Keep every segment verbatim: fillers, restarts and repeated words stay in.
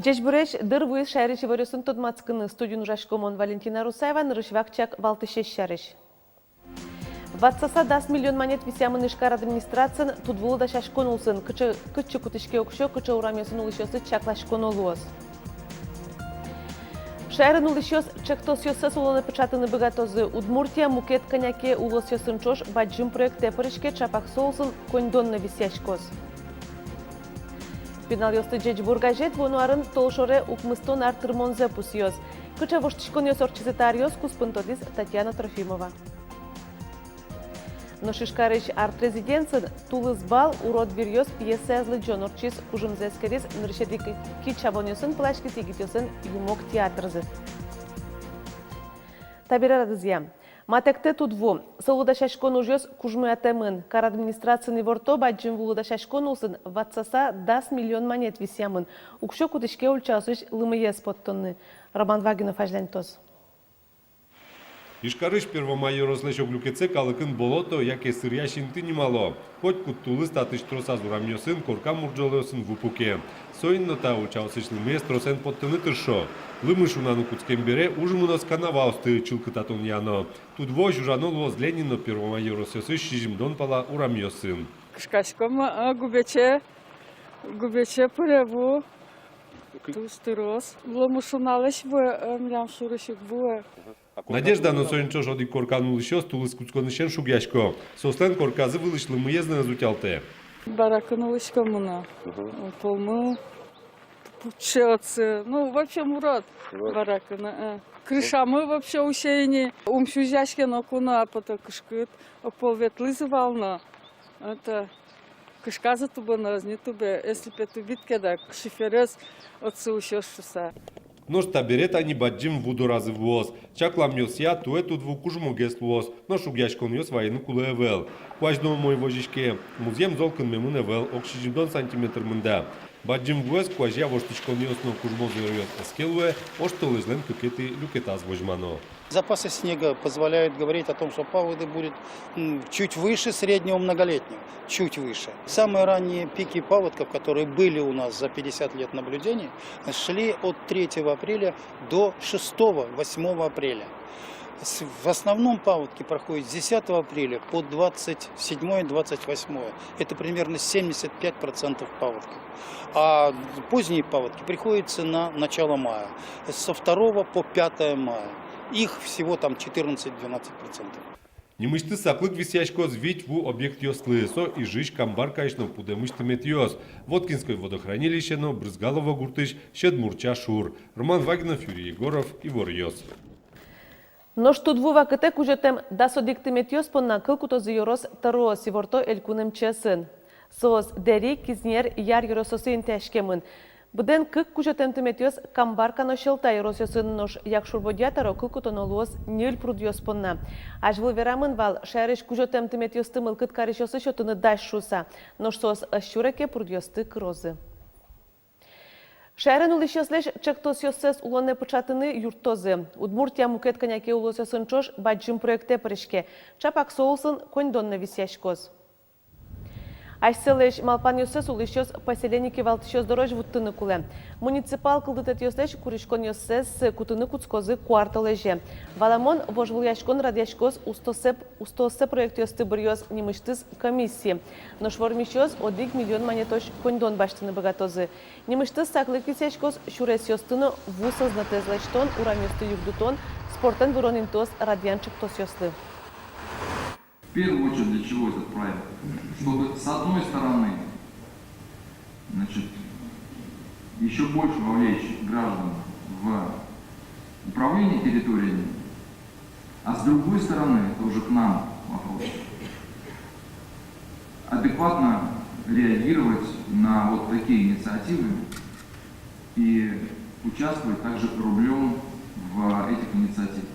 Ӟечбуресь! Дыр вуиз шаерысь иворъёсын тодматскыны. Студиын ужасько мон, Валентина Русаева. Нырысь вакчияк валтӥсез сярысь. Ватсаса дас миллион манет висъямын Ижкар администрациын тудвулы дасяськон улсын. Кыӵе, кытчы кутӥське уксё, кыӵе урамъёсын улӥсьёслы чакласьконо луоз. Шаерын улӥсьёс ӵектосъёссэс улонэ пыӵатыны быгатозы. Удмуртия мукет кӧня ке улосъёсын ӵош бадӟым проектэ пыриське, чапак со улсын коньдон но висъяськоз. Пиналъёсты «Ӟечбур» газет вуоно арын толшоре укмыстон ар тырмонзэ пусъёз. Кыӵе воштӥськонъёс ортчизы та аръёс куспын, тодӥз Татьяна Трофимова. Нош Ижкарысь арт-резиденциын «Тулыс бал. Урод виръёс» пьесаез лыдӟон ортчиз. Кужымзэ эскериз нырысетӥ ки-, кичабонъёсын пыласькись егитъёслэн «Юмок» театрзы. Табере радызъя. Матэктэ тудву. Солы дасяськон ужъёс кужмоятэмын. Кар администрациын иворто: бадӟым вулы дасяськон улсын ватсаса дас миллион манет висъямын. Уксё кутӥське ульчаосысь лымыез поттыны. Роман Вагинов азьланьтоз. Ижкарысь Первомай ёрослэсь ог люкетсэ калыкын болото яке сыръясь инты нимало. Котькуд тулыс татысь тросаз урамъёсын, корка мурӝолъёсын ву пуке. Соин но та ульчаосысь лымыез тросэн поттыны тыршо. Лымы шунаны кутскем бере уж мыноз канаваосты чылкытатонъя но. Тудвуозь ужано луоз Ленин но Первомай ёросъёсысь сизьымдон пала урамъёсын. Кышкаськом, а, Губече, Губече пыре ву. Туж трос. Лымы шуналэсь вуэ, э, милям шурысь ик вуэ. Надежда но соин ӵош одӥг коркан улӥсьёс тулыс кутсконысен шугъясько. Соослэн корказы вылысь лымыез но ӧз утялтэ. Баракын улӥськом мынам. Мгм. Полмы пуксе отчы. Ну, вообще урод. Урод. Баракын, э. Крышамы вообще усе ини. Ум сузяське но куно, а потом кышкыт. Пол ветлӥз вал но. Это, кышказы тубыны ӧз ни тубе, если пе тубид ке, дак шиферез отсы усёз шуса. Нош табере тани бадӟым ву доразы вуоз. Чакламъёсъя, туэ тудву кужмогес луоз, но шугъяськонъёс вайыны кулэ ӧвӧл. Куазь но умой возиське, музъем зол кынмемын ӧвӧл, ог сизьымдон сантиметр мында. Бадӟым вуэз куазья воштӥськонъёс но кужмо зверъёс эске луэ, оштолэзьлэн кыкетӥ люкетаз возьмано. Запасы снега позволяют говорить о том, что паводок будет, м, чуть выше среднего многолетнего, чуть выше. Самые ранние пики паводков, которые были у нас за пятьдесят лет наблюдений, шли от третьего апреля до шестого-восьмого апреля. С-, в основном паводки проходят с десятого апреля по двадцать седьмое, двадцать восьмое. Это примерно семьдесят пять процентов паводков. А поздние паводки приходятся на начало мая, со второго по пятое мая. Их всего там четырнадцать-двенадцать процентов. Нимысьтыз саклык висъяськоз вить ву объектъёслы, со Ижысь, Камбаркаысь но Пудэмысь тыметъёс, Воткинской водохранилище но Брызгалово гуртысь Сьӧд Мурча шур. Роман Вагинов, Юрий Егоров, «Иворъёс». Нош тудву вакытэ кузётэм дас одӥг тыметъёс понна кыл кутозы ёрос тӧроос, иворто Элькун МЧС-ын. Соос Дэри, Кизнер, Яр ёросъёсы интыяськемын. Быдэн кык кузётэм тыметъёс Камбарка но Сьӧлта ёросъёсын. Нош Якшур-Бӧдья тӧро кыл кутоно луоз ньыль прудъёс понна. Азьвыл верамын вал, шаерысь кузётэм тыметъёсты мылкыд карисьёслы сётыны дась шуыса. Нош соос ӧз сюре ке, прудъёсты кырозы. Шаерын улӥсьёслэсь ӵектосъёссэс улонэ пыӵатыны юрттозы. Удмуртия мукет кӧня ке улосъёсын ӵош бадӟым проектэ пыриське. Чапак со улсын коньдон но висъяськоз. Асьсэлэсь малпанъёссэс улӥсьёс поселени кивалтӥсьёс дорозь вуттыны кулэ. Муниципал кылдытэтъёслэсь куриськонъёссэс кутыны кутскозы куартолэзе. Валамон, вожвылъяськон радъяськоз устоосэ, устоосэ проектъёсты быръёз нимысьтыз комиссия. Нош вормисьёс одӥг миллион манетозь коньдон басьтыны быгатозы. Нимысьтыз саклык висъяськоз сюресъёсты но ву сӧзнэтэз лэсьтон, урамъёсты югдытон, спортэн вырон интыос радъян ӵектосъёслы. В первую очередь, для чего этот проект? Чтобы, с одной стороны, значит, ещё больше вовлечь граждан в управление территориями, а с другой стороны, тоже к нам вопрос, адекватно реагировать на вот такие инициативы и участвовать также рублём в этих инициативах.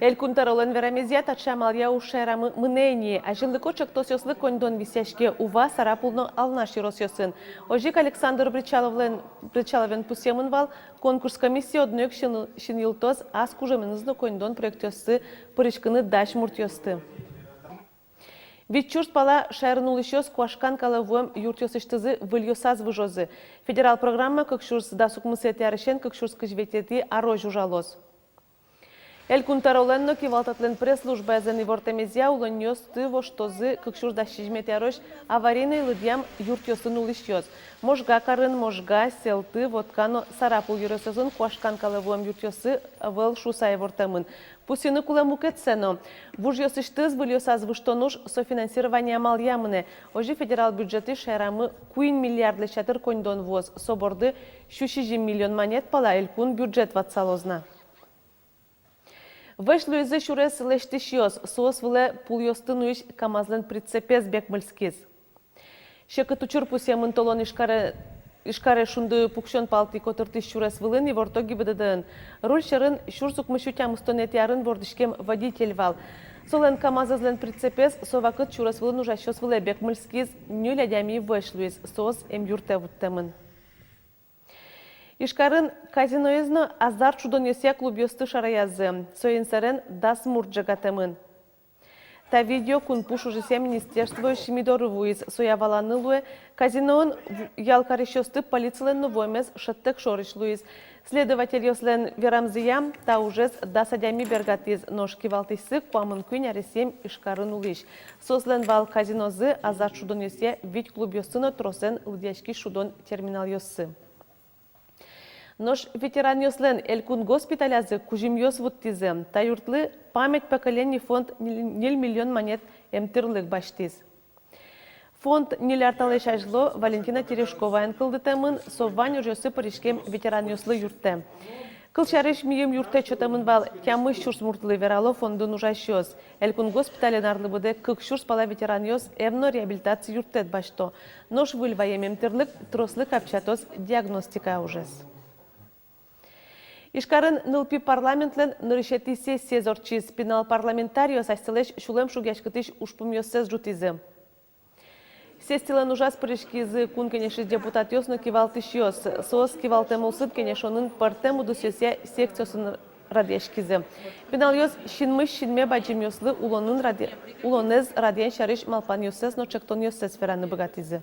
Элькун тӧролэн верамезъя, таӵе амалъя уж шаерамы мынэ ини. Азинлыко ӵектосъёслы коньдон висъяське Ува, Сарапул но Алнаш ёросъёсын. Озьы ик Александр Бречаловлэн, Бречаловен пусъемын вал, конкурс комиссия одно ик син-, синйылтоз ас кужыменыз но коньдон проектъёсы пыриськыны дась муртъёсты. Вить сюрс пала шаерын улӥсьёс куашкан калэ вуэм юртъёсысьтызы выльёсаз выжозы. Федерал программа кык сюрс дас укмысэтӥ арысен кык сюрс кызь витетӥ арозь ужалоз. Элькун тӧролэн но кивалтэтлэн пресс-службаезлэн ивортэмезъя, улонниосты воштозы кык сюрс дас сизьыметӥ арозь аварийной лыдъям юртъёсын улӥсьёс. Можга карын Можга, Селты, Вотка но Сарапул ёросъёсын куашкан калэ вуэм юртъёссы ӧвӧл шуыса ивортэмын. Пусйыны кулэ мукетсэ но. Вужъёсысьтыз выльёсаз выжтон уж софинансирование амалъя мынэ. Озьы федерал бюджетысь шаерамы куинь миллиардлэсь ятыр коньдон вуоз, со борды сю сизьым миллион манет пала элькун бюджет ватсалоз на. Вӧсь луизы сюрес лэсьтӥсьёс, соос вылэ пулъёсты нуись КамАЗлэн прицепез бекмыльскиз. Секыт учыр пусъемын толон Ижкаре, Ижкаре шунды пуксён палтӥ котыртӥсь сюрес вылын, иворто ГИБДД-ын. Руль сьӧрын сюрс укмыссю тямыстонэтӥ арын вордӥськем водитель вал. Солэн КамАЗэзлэн прицепез со вакыт сюрес вылын ужасьёс вылэ бекмыльскиз, ньыль адями вӧсь луиз, соос эмъюртэ вуттэмын. Ижкарын казиноез но азарт шудонъёсъя клубъёсты шараязы. Соин сэрен дас мурт ӝегатэмын. Та видео кунпуш ужъёсъя министерствоысь ми доры вуиз. Соя валаны луэ, казиноын в-, ял карисьёсты полицилэн но вуэмез шӧдтэк шорысь луиз. Следовательёслэн верамзыя, та ужез дас адями бергатӥз, нош кивалтӥсьсы куамын куинь аресъем Ижкарын улӥсь. Соослэн вал казинозы, азарт шудонъёсъя вить клубъёссы но тросэн лыдъяськись шудон терминалъёссы. Нош ветеранъёслэн элькун госпиталязы кузьымъёс вуттӥзы. Та юртлы «Память поколений» фонд ньыль, ньыль миллион манет эмтӥрлык басьтӥз. Фонд ньыль ар талэсь азьло Валентина Терешковаен кылдытэмын, со вань ужъёсы пыриськем ветеранъёслы юрттэ. Кылсярысь, мийым юрттэт сётэмын вал тямыс сюрс муртлы, верало фондын ужасьёс. Элькун госпитальын арлы быдэ кык сюрс пала ветеранъёс эм но реабилитаци юрттэт басьто. Нош выль ваем эмтӥрлык трослы капчиятоз диагностика ужез. Ижкарын нылпи парламентлэн нырысетӥ сессиез ортчиз. Пинал парламентариос асьсэлэсь сюлэм шугъяськытӥсь ужпумъёссэс ӝутӥзы. Сессилэн ужаз пыриськизы Кун Кенешысь депутатъёс но кивалтӥсьёс. Соос кивалтэм улсын кенешонын пӧртэм удысъёсъя секциосын радъяськизы. Пиналъёс синмысь синме бадӟымъёслы улонын ради-, улонэз радъян сярысь малпанъёссэс но ӵектонъёссэс вераны быгатӥзы.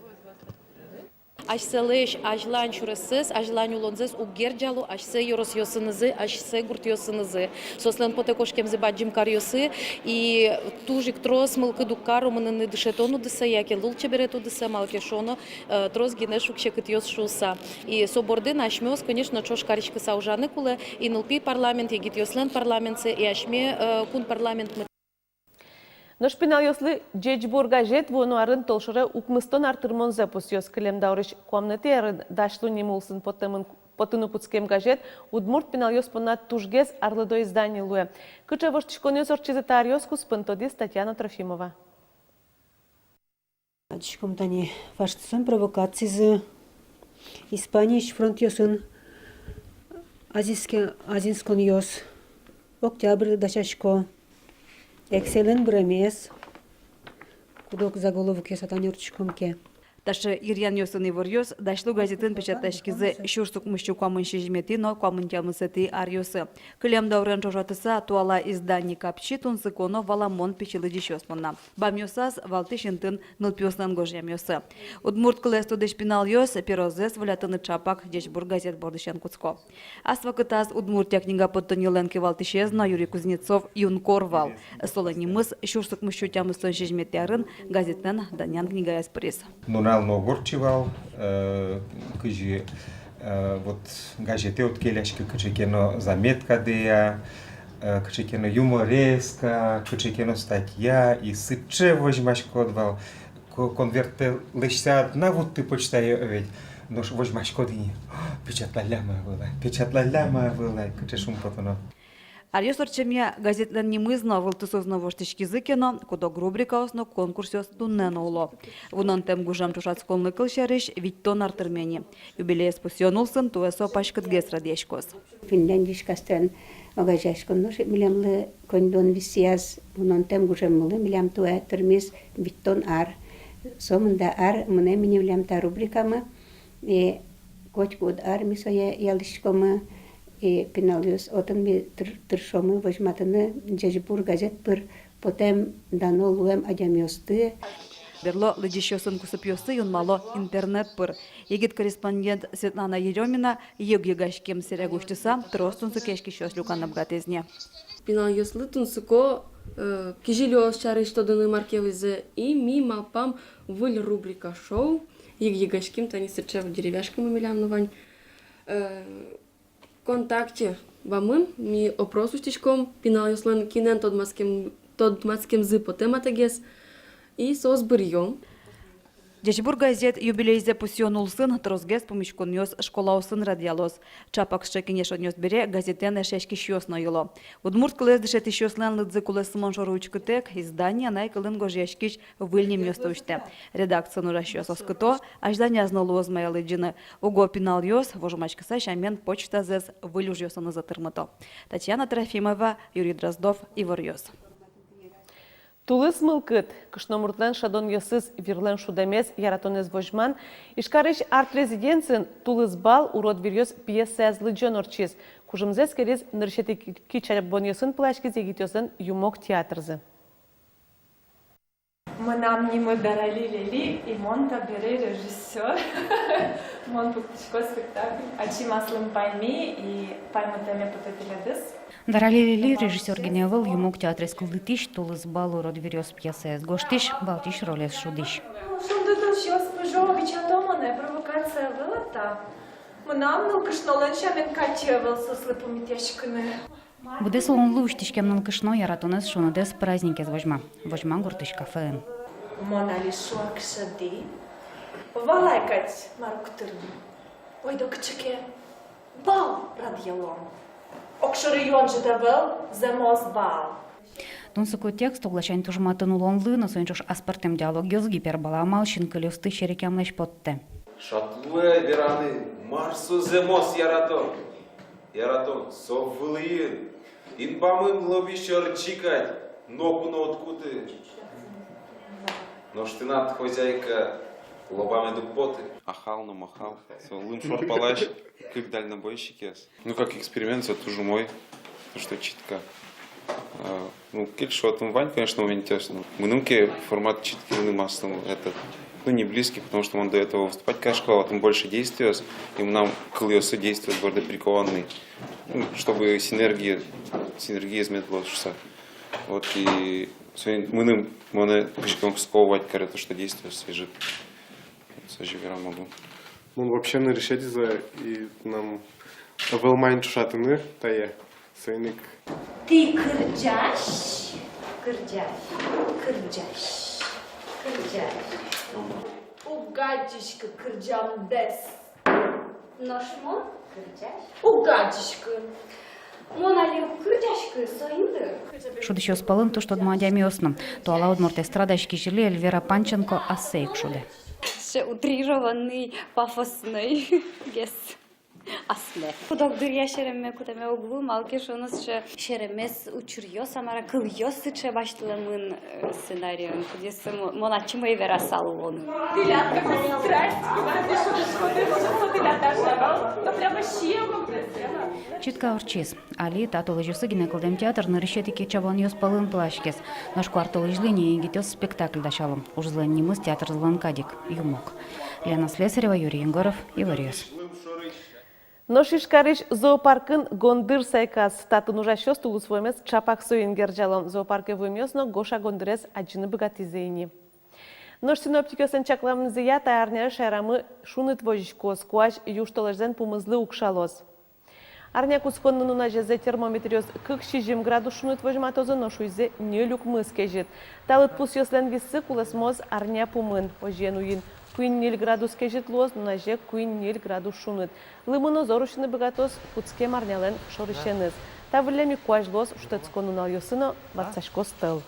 Асьсэлэсь азьлань сюрессэс, азьлань улонзэс уг герӟало асьсэ ёросъёсынызы, асьсэ гуртъёсынызы. Соослэн потэ кошкемзы бадӟым каръёсы, и туж ик трос мылкыд уг каро мыныны дышетон удысэ яке лулчеберет удысэ, малы ке шуоно, э, трос гинэ шуг-секытъёс шуыса. И со бордын асьмеос, конечно, ӵош кариськыса ужаны кулэ, и нылпи парламент, егитъёслэн парламентсы, и асьме, э, кун парламентмы. Нош пиналъёслы «Ӟечбур» газет вуоно арын толшоре укмыстон ар тырмонзэ пусъёз. Кылем даурысь куамынэтӥ арын «Дась лу» ним улсын поттэмын, поттыны кутскем газет удмурт пиналъёс понна тужгес арлыдо издание луэ. Кыӵе воштӥськонъёс ортчизы та аръёс куспын, тодӥз Татьяна Трофимова. Адӟиськом тани фашистъёслэн провокацизы, Испаниысь фронтъёсын азинске-, азинсконъёс, Октябрь дасясько, эксэйлэн быремез, куд-ог заголовокъёс тани ортчиськом ке. Таӵе йыръянъёсын иворъёс «Дась лу» газетын печатласькизы сюрс укмыссю куамын сизьыметӥ но куамын тямысэтӥ аръёсы. Кылем даурен ӵошатыса, туала издание капчи, тунсыко но валамон пичи лыдӟисьёс понна. Бамъёсаз валтӥсь интын нылпиослэн гожъямъёссы. Удмурт кылэз тодӥсь пиналъёс перозэс волятыны ӵапак «Ӟечбур» газет бордысен кутско. Ас вакытаз «Удмуртия» книга поттоннилэн кивалтӥсез но Юрий Кузнецов юнкор вал. Солэн нимыз сюрс укмыссю тямыстон сизьыметӥ арын газетлэн данъян книгаяз пыриз. Нунал но ортчиз вал, э, кызьы, э, вот газетэ уд келяськы, кыӵе ке но заметка дыя, э, кыӵе ке но юмореска, кыӵе ке но статья, и сыӵе возьмаськод вал, ко-, конвертэ лэсьтыса на вутты почтае ведь, нош возьмаськод ини, печатлаллям-а вылай, печатлаллям-а вылай, кыӵе шумпотоно. Аръёс ортчемъя газетлэн нимыз но, вылтусыз но воштӥськизы ке но, куд-ог рубрикаос но конкурсъёс туннэ но уло. Вунонтэм гужем ӵошатсконлы, кылсярысь, витьтон ар тырме ини. Юбилеез пусъён улсын туэ со паськытгес радъяськоз. Финляндиысь кастен огазеяськон нош милемлы коньдон висъяз, вунонтэм гужеммылы милям туэ тырмиз витьтон ар. Сомында ар мынэ ини милям та рубрикамы. И котькуд ар ми сое ялӥськомы, и пиналъёс отын ми тыр-, тыршомы возьматыны «Ӟечбур» газет пыр Потэм дано луэм адямиосты. Берло лыдӟисьёсын кусыпъёсты юнмало интернет пыр. Егит корреспондент Светлана Еремина йыг-йыгаськем сэре гуштыса трос тунсыкъяськисьёс люканы быгатӥз ни. Пиналъёслы тунсыко, э, кизилиос сярысь тодыны, мар ке выльзэ, и ми малпам выль рубрика шоу. Йыг-йыгаським, тани сыӵе вот деревяшкамы милям но вань. Э, ВКонтакте вамын ми опрос усьтӥськом пиналъёслэн, кинэн тодматскем-, тодматскемзы потэ матэгес, и соос быръё. «Ӟечбур» газет юбилейзэ пусъён улсын тросгес пумиськонъёс школаосын радъялоз. Чапак сыӵе кенешонъёс бере газетэн эшъяськисьёс но йыло. Удмурт кылэз дышетӥсьёслэн лыдзы кулэсмон шоры учкытэк, издание анай кылын гожъяськись выль нимъёсты усьтэ. Редакциын ужасьёс оскыто, азьланяз но луоз мае лыдӟыны. Уго пиналъёс вожмаськыса сямен почтазэс выль ужъёсынызы тырмыто. Татьяна Трофимова, Юрий Дроздов, «Иворъёс». Тулыс мылкыд, кышномуртлэн шӧдонъёсыз, вирлэн шудэмез, яратонэз возьман. Ижкарысь арт-резиденциын «Тулыс бал. Урод виръёс» пьесаез лыдӟон ортчиз. Кужымзэ эскериз нырысетӥ ки-, кичабонъёсын пыласькиз егитъёслэн «Юмок» театрзы. Мынам нимы Дарали Лели, и мон табере режиссёр. Мон пуктӥсько спектакль. Ачим аслым пайми, и паймытэме потэ тӥледыз. Дарали Лели режиссёр гинэ ӧвӧл, «Юмок» театрез кылдытӥсь, «Тулыс бал. Урод виръёс» пьесаез гожтӥсь, валтӥсь ролез шудӥсь. Шунды тылсиос пыжо, бичато монэ, провокация ӧвӧл-а та? Мынам нылкышнолэн сямен катьы ӧвӧл соослы пумитъяськыны. Быдэс улонлы усьтӥськем нылкышно яратонэз, шуныдэз праздникез возьма. Возьма гуртысь кафеын. Мон али шуак шӧдӥ. Валай кадь, мар уг тырмы. Ойдо кыӵе ке бал радъялом. Огшоры юон ӝыт ӧвӧл, зэмос бал. Тунсыко текст огласянь туж матын улонлы, но соин ӵош аспӧртэм диалогъёс, гипербола амал синкылиосты серекъямлэсь поттэ. Шат луэ вераны, мар со зэмос яратон. Яратон со вылӥын, инбамын лобӥсь ӧрӟи кадь, ноку но уд куты. Нош тынад, хозяйка, лобамед уг поты. Ахал но махал. Со лымшор палась кык дальнобойщикъёс. Ну, как эксперимент, со туж умой, то, что читка. А, ну, кельше отын вань, конечно, моментъёс, но мыным ке формат читкаын мынам аслым, этот, ну, не близкий, потому что мон до этого выступать карисько, отын больше действиос, и мынам кылъёсы действиос борды прикованный. Ну, чтобы синергия, синергиез мед луоз шуыса. Вот, и соин мыным, монэ кызьы ке но сковывать каре то, что действиос ӧжыт. Созьы верам уго. Мон вообще нырысетӥзэ, и мынам ӧвӧл маин ӵошатыны тае, соин ик. Тӥ кырӟась, кырӟась, кырӟась, кырӟась. Уг адӟиськы кырӟамдэс. Нош мон кырӟась. Уг адӟиськы. Мон али уг кырӟаськы, соин дыр. Шудӥсьёс пӧлын туж тодмо адямиос но. Туала удмурт эстрадаысь кизили Эльвира Панченко ассэ ик шудэ. Сыӵе утрированный, пафосный гес аслэд. Куд-ог дыръя сереме кутэме уг лу, малы ке шуоно сыӵе серемес учыръёс, а мар-а, кылъёс сыӵе басьтэмын, э, сценариын, кудъёссэ мо-, мон ачим ӧй верасал улонын. Читка ортчиз. Али та толэзьёсы гинэ кылдэм театр нырысетӥ кичабонъёс пӧлын пыласькиз. Нош куартолэзьлы ини егитъёс спектакль дасяло. Ужзылэн нимыз театрзылэн кадь ик — «Юмок». Лена Слесарева, Юрий Егоров, «Иворъёс». Нош Ижкарысь зоопаркын гондыр сайказ. Татын ужасьёс тулыс вуэмез чапак соин герӟало. Зоопарке вуэмъёс но Гоша гондырез адӟыны быгатӥзы ини. Нош синоптикъёслэн чакламзыя, та арняе шаерамы шуныт возиськоз, куазь южтолэзьлэн пумызлы укшалоз. Арня кутсконын нуназезэ термометръёс кык-сизьым градус шуныт возьматозы, нош уйзэ ньыль-укмыс кезьыт. Та лыдпусъёслэн виссы кулэсмоз арня пумын. Озьыен, уин куинь-ньыль градус кезьыт луоз, нуназе куинь-ньыль градус шуныт. Лымы но зор усьыны быгатоз кутскем арнялэн шорысеныз. Та выллем ик куазь луоз шутэтскон нуналъёсы но, ватсаськоз тӧл.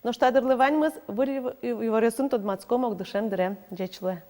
Нош та дырлы ваньмыз. Выль ив-, ив-, иворъёсын тодматском огдышем дыре. Ӟеч луэ.